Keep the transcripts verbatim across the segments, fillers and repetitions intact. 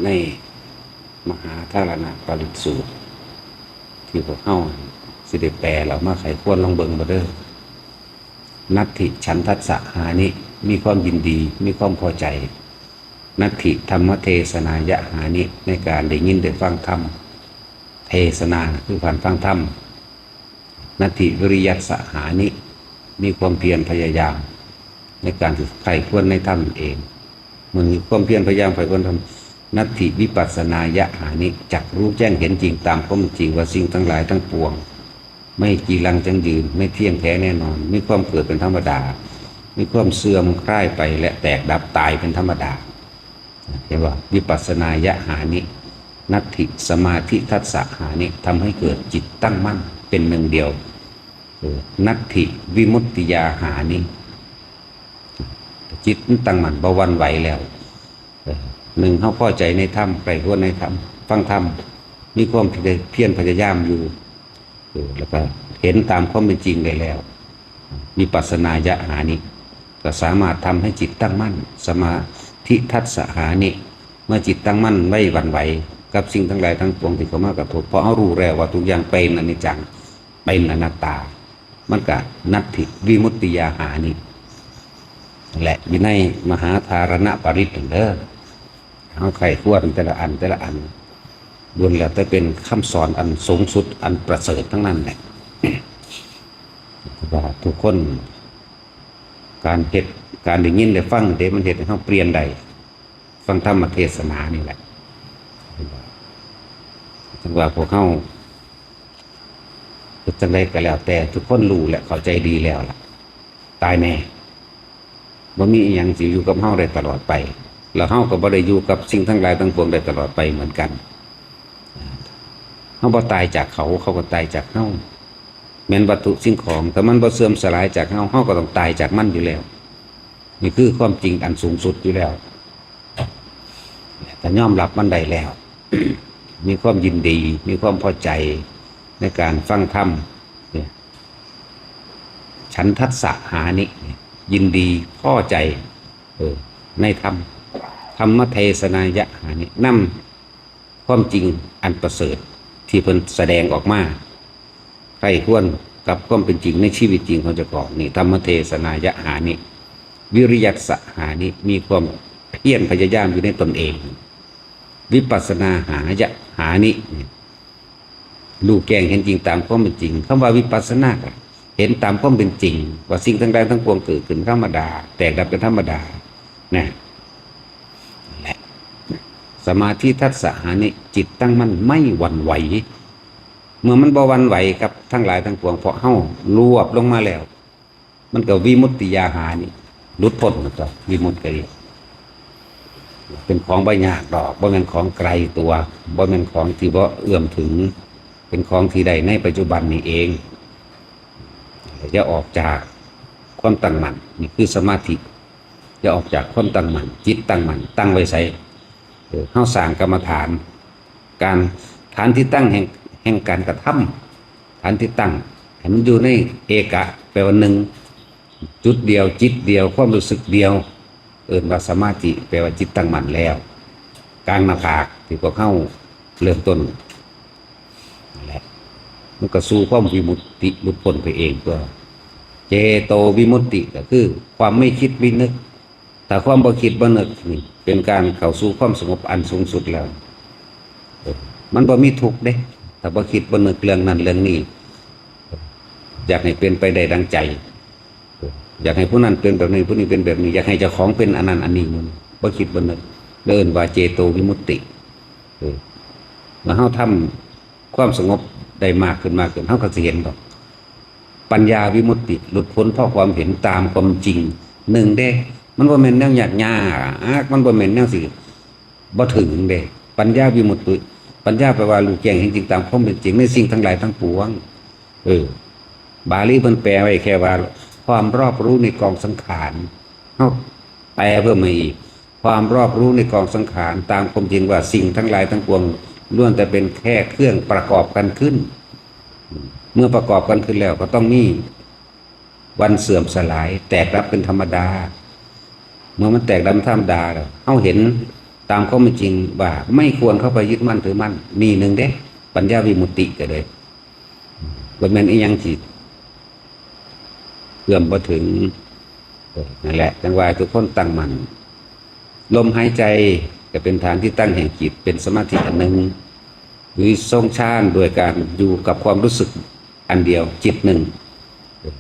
ในมหาธารณปริตรสูตร ที่พวกเฮาสิได้แปลแล้วมาไขควรลองเบิ่งบ่เด้อ นัตถิฉันทัสสะหานิ มีความยินดี มีความพอใจ นัตถิธรรมเทศนายะหานิ ในการได้ยินได้ฟังธรรม เทศนาคือการฟังธรรม นัตถิวิริยัสสะหานิ มีความเพียรพยายาม ในการที่ใคร่ครวญในธรรมเอง มันมีความเพียรพยายามใคร่ครวญธรรม นัตถิวิปัสสนายะหานิ จักรู้แจ้งเห็นจริงตามความจริงว่าสิ่งทั้งหลายทั้งปวง ไม่จีรังยั่งยืน ไม่เที่ยงแท้แน่นอน มีความเกิดเป็นธรรมดา มีความเสื่อมคลายไปและแตกดับตายเป็นธรรมดา เรียกว่าวิปัสสนายะหานิ นัตถิสมาธิทัสสะหานิ ทำให้เกิดจิตตั้งมั่นเป็นหนึ่งเดียว เออ นัตถิวิมุตติยาหานิ จิตมันตั้งมั่นบ่หวั่นไหวแล้ว เออ หนึ่ง เฮาพอใจในธรรม ใคร่ครวญในธรรม ฟังธรรม มีความเพียรพยายามอยู่ เออ แล้วก็เห็นตามความเป็นจริงได้แล้ว วิปัสสนายะหานิ ก็สามารถทำให้จิตตั้งมั่น สมาธิทัสสะหานิ เมื่อจิตตั้งมั่นไม่หวั่นไหวกับสิ่งทั้งหลายทั้งปวงที่เข้ามากระทบ เพราะเฮารู้แล้วว่าทุกอย่างเป็นอนิจจัง เป็นอนัตตา มันก็นัตถิวิมุตติยาหานิ และอยู่ในมหาธารณปริตรนั่นเด้อ เฮาใคร่ครวญแต่ละอันแต่ละอัน ล้วนแล้วแต่เป็นคำสอนอันสูงสุดอันประเสริฐทั้งนั้นแหละ ว่าทุกคน การเฮ็ด การได้ยินได้ฟังเด้ มันเฮ็ดให้เฮาเปลี่ยนได้ ฟังธรรมเทศนานี่แหละ ถึงว่าพวกเฮาเฮ็ดจั่งใดก็แล้วแต่ ทุกคนรู้และเข้าใจดีแล้วล่ะ ตายแน่ บ่มีอิหยังสิอยู่กับเฮาได้ตลอดไป แล้วเฮาก็บ่ได้อยู่กับสิ่งทั้งหลายทั้งปวงได้ตลอดไปเหมือนกัน เฮาบ่ตายจากเขา เขาก็ตายจากเฮา แม่นวัตถุสิ่งของ ถ้ามันบ่เสื่อมสลายจากเฮา เฮาก็ต้องตายจากมันอยู่แล้ว นี่คือความจริงอันสูงสุดอยู่แล้ว ถ้ายอมรับมันได้แล้ว มีความยินดี มีความพอใจในการฟังธรรมเนี่ย ฉันทัสสะหานิ ยินดีพอใจ เออ ในธรรม ธรรมเทศนายะหานิ นำความจริงอันประเสริฐที่เพิ่นแสดงออกมา ใคร่ครวญกับความเป็นจริงในชีวิตจริงของเจ้าของ นี่ ธรรมเทศนายะหานิ วิริยัสสะหานิ มีความเพียรพยายามอยู่ในตนเอง วิปัสสนาหายะหานิ รู้แจ้งเห็นจริงตามความเป็นจริง คำว่าวิปัสสนาก็เห็นตามความเป็นจริง ว่าสิ่งทั้งหลายทั้งปวงเกิดขึ้นธรรมดา แตกดับเป็นธรรมดา นะ และสมาธิทัสสะหานิ จิตตั้งมั่นไม่หวั่นไหว เมื่อมันบ่หวั่นไหวกับทั้งหลายทั้งปวง เพราะเฮารวบลงมาแล้ว มันก็วิมุตติยาหานิ หลุดพ้นมันก็วิมุตติก็ดี เป็นของบ่ยากดอก บ่แม่นของไกลตัว บ่แม่นของที่บ่เอื้อมถึง เป็นของที่ได้ในปัจจุบันนี้เอง อย่าออกจากความตั้งมั่น นี่คือสมาธิ อย่าออกจากความตั้งมั่น จิตตั้งมั่น ตั้งไว้ไส เออ เฮาสร้างกรรมฐาน การ ฐานที่ตั้งแห่ง แห่งการกระทำ ฐานที่ตั้ง ให้มันอยู่ในเอกะ แปลว่าหนึ่ง จุดเดียว จิตเดียว ความรู้สึกเดียว เอิ้นว่าสมาธิ แปลว่าจิตตั้งมั่นแล้ว กลางหน้าผากที่พวกเฮาเริ่มต้นนั่นแหละ มันก็สู่ความวิมุตติ หลุดพ้นไปเองตัว เจโตวิมุตติก็คือความไม่คิดไม่นึก ถ้าความบ่คิดบ่นึกนี่เป็นการเข้าสู่ความสงบอันสูงสุดแล้ว เออ มันบ่มีทุกข์เด้ ถ้าบ่คิดบ่นึกเรื่องนั้นเรื่องนี้ อยากให้เป็นไปได้ดังใจ อยากให้ผู้นั้นเป็นแบบนี้ ผู้นี้เป็นแบบนี้ อยากให้เจ้าของเป็นอันนั้นอันนี้ มันบ่คิดบ่นึก เอิ้นว่าเจโตวิมุตติ เออ เมื่อเฮาทำความสงบได้มากขึ้นมากขึ้น เฮาก็สิเห็นดอก ปัญญาวิมุตติ หลุดพ้นเพราะความเห็นตามความจริง หนึ่งเด้ มันบ่แม่นแนวยากยาก มันบ่แม่นแนวสิบ่ถึงเด้ ปัญญาวิมุตติ ปัญญาแปลว่ารู้แจ้งเห็นจริงตามความเป็นจริงในสิ่งทั้งหลายทั้งปวง เออ บาลีเพิ่นแปลไว้แค่ว่า ความรอบรู้ในกองสังขาร เฮาแปลเพิ่มมาอีก ความรอบรู้ในกองสังขาร ตามความจริงว่าสิ่งทั้งหลายทั้งปวง ล้วนแต่เป็นแค่เครื่องประกอบกันขึ้น เมื่อประกอบกันขึ้นแล้วก็ต้องมีวันเสื่อมสลาย แตกดับเป็นธรรมดา เมื่อมันแตกดับเป็นธรรมดาแล้ว เฮาเห็น ตามความเป็นจริงว่าไม่ควรเข้าไปยึดมั่นถือมั่น นี่หนึ่งเด้ ปัญญาวิมุตติก็เลย บ่แม่นอีหยังที่เอื้อมบ่ถึง เออ นั่นแหละ จั่งว่าทุกคนตั้งมั่น ลมหายใจก็เป็นฐานที่ตั้งแห่งจิต เป็นสมาธิอันหนึ่ง หรือทรงฌานโดยการอยู่กับความรู้สึกอันเดียว จิตหนึ่ง เออ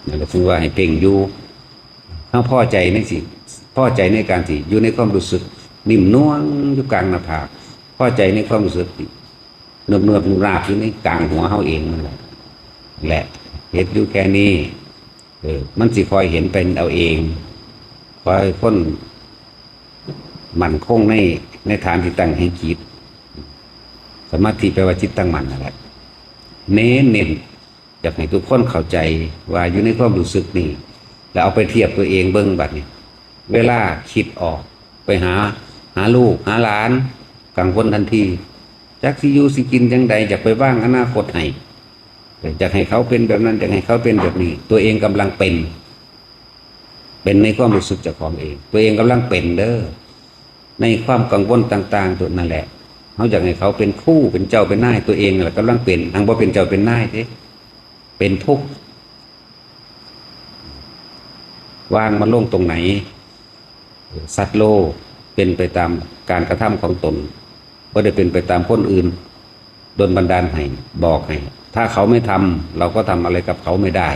นั่นแหละ ถึงว่าให้เพ่งอยู่ เฮาพอใจในสิ่ง พอใจในการที่อยู่ในความรู้สึกนิ่มนวลอยู่กลางหน้าผาก พอใจในความรู้สึกที่เนิบๆ ราบๆ อยู่ในกลางหัวเฮาเองนั่นแหละ และเฮ็ดอยู่แค่นี้ เออ มันสิค่อยเห็นเป็นเอาเอง ค่อยค้นมั่นคงใน ในฐานที่ตั้งแห่งจิต สมาธิแปลว่าจิตตั้งมั่นนั่นแหละ เน้นเน้น อยากให้ทุกคนเข้าใจว่าอยู่ในความรู้สึกนี่ แล้วเอาไปเทียบตัวเองเบิ่งบัดนี้ เวลาคิดออกไปหา หาลูกหาหลาน กังวลทันที จักสิอยู่สิกินจั่งใด อยากไปวางอนาคตให้ อยากให้เขาเป็นแบบนั้น อยากให้เขาเป็นแบบนี้ ตัวเองกำลังเป็น เป็นในความรู้สึกเจ้าของเอง ตัวเองกำลังเป็นเด้อ ในความกังวลต่างๆ ตัวนั่นแหละ เฮาอยากให้เขาเป็นครู เป็นเจ้า เป็นนาย ตัวเองนั่นแหละกำลังเป็น หังบ่เป็นเจ้าเป็นนายเด้ เป็นทุกข์ วางมันลงตรงไหน สัตว์โลกเป็นไปตามการกระทำของตน บ่ได้เป็นไปตามคนอื่น ดลบันดาลให้ บอกให้ ถ้าเขาไม่ทำ เราก็ทำอะไรกับเขาไม่ได้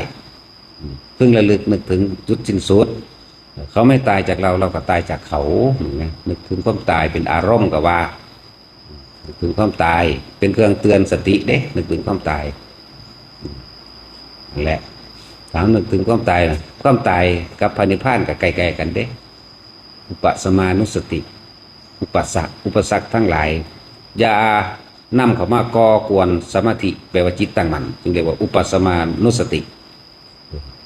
เพิ่งระลึกนึกถึงจุดสิ้นสุด เขาไม่ตายจากเรา เราก็ตายจากเขา เห็นไหม นึกถึงความตายเป็นอารมณ์ก็ว่า นึกถึงความตายเป็นเครื่องเตือนสติเด้ นึกถึงความตาย นั่นแหละ ถามนึกถึงความตายนะ ความตายกับพระนิพพานก็ใกล้ๆ กันเด้ อุปสมานุสติ อุปสรรค อุปสรรคทั้งหลาย อย่านำเข้ามาก่อกวนสมาธิ แปลว่าจิตตั้งมั่น จึงเรียกว่าอุปสมานุสติ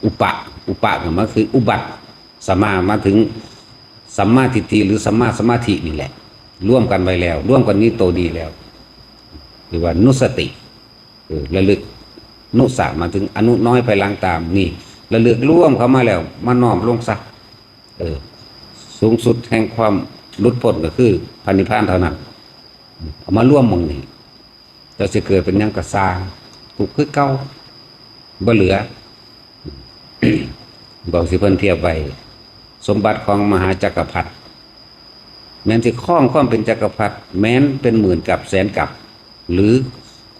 อุปะ อุปะก็มาคืออุบัติ สมามาถึงสัมมาทิฏฐิหรือสัมมาสมาธินี่แหละ ร่วมกันไว้แล้ว ร่วมกันนี้โตดีแล้ว หรือว่านุสติ เออ ระลึก นุสะมาถึงอนุน้อยภายหลังตาม นี่ ระลึกร่วมเข้ามาแล้ว มาน้อมลงซะ เออ สูงสุดแห่งความหลุดพ้นก็คือพระนิพพานเท่านั้น เอามาร่วมหม่องนี้ เจ้าสิเกิดเป็นหยังก็ซ่าง ทุกข์คือเก่า บ่เหลือ บอกสิเพิ่นเทียบไว้ สมบัติของมหาจักรพรรดิ แม้นสิครองความเป็นจักรพรรดิ แม้นเป็นหมื่นกัปแสนกัป หรือ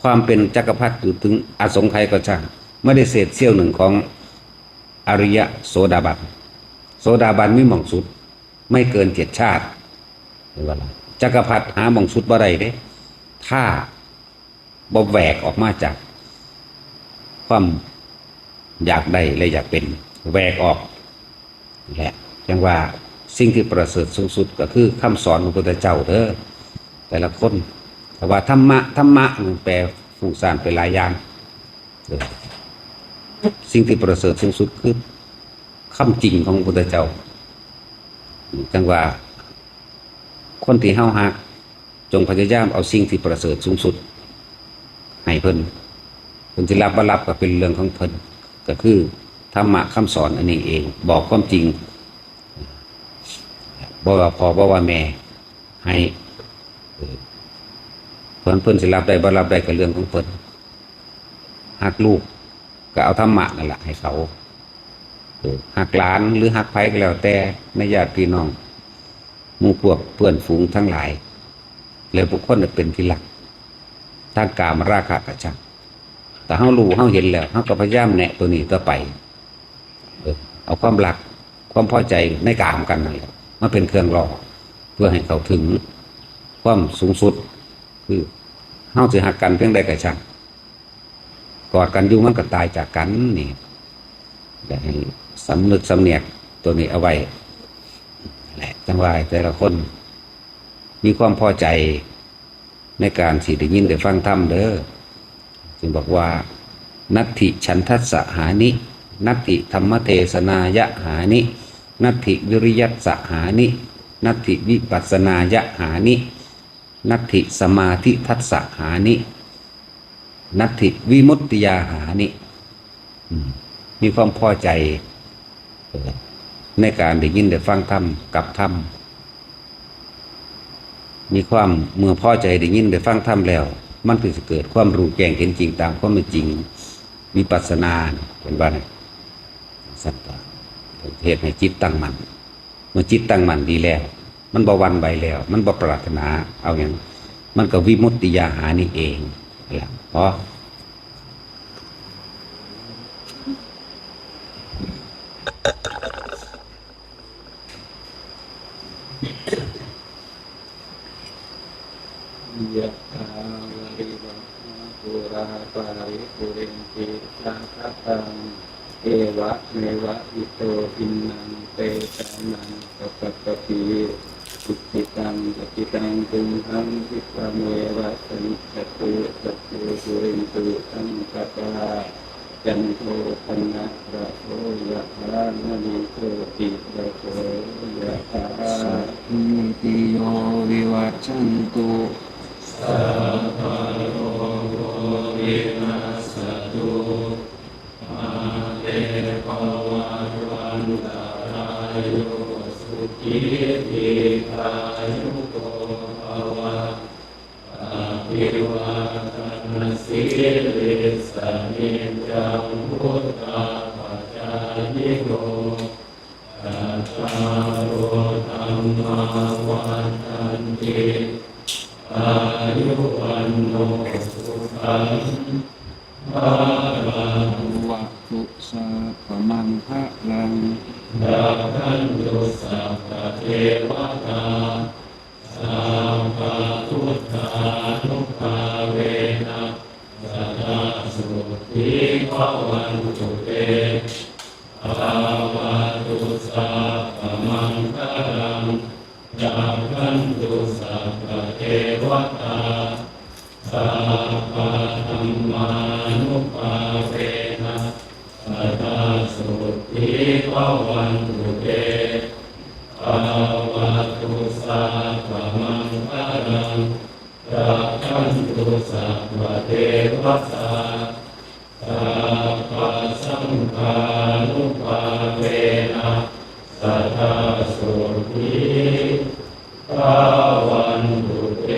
ความเป็นจักรพรรดิอยู่ถึงอสงไขยก็ช่าง ไม่ได้เศษเสี้ยวหนึ่งของอริยะโสดาบัน โสดาบันมีหม่องสุด ไม่เกินเจ็ดชาติ เห็นบ่ล่ะ จักรพรรดิหาหม่องสุดบ่ได้เด้ ถ้าบ่แหวกออกมาจากความอยากได้และอยากเป็น แหวกออก และจั่งว่าสิ่งที่ประเสริฐสูงสุดก็คือคำสอนของพระพุทธเจ้าเด้อ แต่ละคน แต่ว่าธรรมะ ธรรมะมันแปลฟุ้งซ่านไปหลายอย่าง เออ สิ่งที่ประเสริฐสูงสุดคือคำจริงของพระพุทธเจ้า จั่งว่าคนที่เฮาฮัก จงพยายามเอาสิ่งที่ประเสริฐสูงสุดให้เพิ่น เพิ่นสิรับบ่รับก็เป็นเรื่องของเพิ่น ก็คือธรรมะคำสอนอันนี้เอง บอกความจริง บ่ว่าพ่อบ่ว่าแม่ ให้ เออ เพิ่น เพิ่นสิรับได้บ่รับได้ก็เรื่องของเพิ่น ฮักลูกก็เอาธรรมะนั่นแหละให้เขา เออ ฮักหลานหรือฮักไผก็แล้วแต่ ในญาติพี่น้อง หมู่พวกเพื่อนฝูงทั้งหลาย แล้วบุคคลนั้นเป็นที่รัก ทางกามราคะก็ช่าง แต่เฮารู้เฮาเห็นแล้ว เฮาก็พยายามแนะตัวนี้ต่อไป เออ เอาความรัก ความพอใจในกามกันนั่นแหละ มาเป็นเครื่องล่อ เพื่อให้เขาถึงความสูงสุด คือเฮาสิฮักกันเพียงใดก็ช่าง กอดกันอยู่มันก็ตายจากกันนี่ อยากให้สำนึกสำเนียกตัวนี้เอาไว้ แหละ จั่งว่าแต่ละคนมีความพอใจในการสิได้ยินได้ฟังธรรมเด้อ จึงบอกว่า นัตถิฉันทัสสะหานิ นัตถิธรรมเทศนายะหานิ นัตถิวิริยัสสะหานิ นัตถิวิปัสสนายะหานิ นัตถิสมาธิทัสสะหานิ นัตถิวิมุตติยาหานิ อืม มีความพอใจ เอ่อ ในการได้ยินได้ฟังธรรม กับธรรม มีความเมื่อพอใจได้ยินได้ฟังธรรมแล้ว มันก็สิเกิดความรู้แจ้งเห็นจริงตามความเป็นจริง วิปัสสนา เห็นบ่เนี่ย ซั่นก็เฮ็ดให้จิตตั้งมั่น เมื่อจิตตั้งมั่นดีแล้ว มันบ่หวั่นไหวแล้ว มันบ่ปรารถนาเอาหยัง มันก็วิมุตติยาหานี่เอง นั่นล่ะ พอ ยะถาวาริวะหาปูราปาริปูเรนติสาคารัง เอวะเมวะอิโตทินนังเปตานัง ปะปะปะปี อิจิตังปะจิตังตุมหัง อิปะเมวะสมิจจตุ สัพเพปุเรนตุสังกปา จันโทปนะระโสยะถามะณิโชติระโสยะถา สัพพีติโยวิวัชชันตุ สัพพะโรโควินัสสะตุ มาเตภวัตวันตรายโย สุขีทีฆายุโกภวะ อภิวาทนสีลิสสะนิจจังวุฑฒาปะจายิโน จัตตาโรธัมมาวัฑฒันติ อายุวัณโณสุขัง พะลัง ภะวะตุ สัพพะมังคะลัง รักขันตุ สัพพะเทวะตา สัพพะพุทธานุภาเวนะ สะดาโสตถีภะวันตุเต ภะวะตุ สัพพะมังคะลัง รักขันตุ สัพพะเทวะตา สัพพะธัมมานุภาเวนะ สะดาโสตถีภะวันตุเต ภะวะตุ สัพพะมังคะลัง รักขันตุ สัพพะเทวะตา สัพพะสังฆานุภาเวนะ สะดาโสตถีภะวันตุเต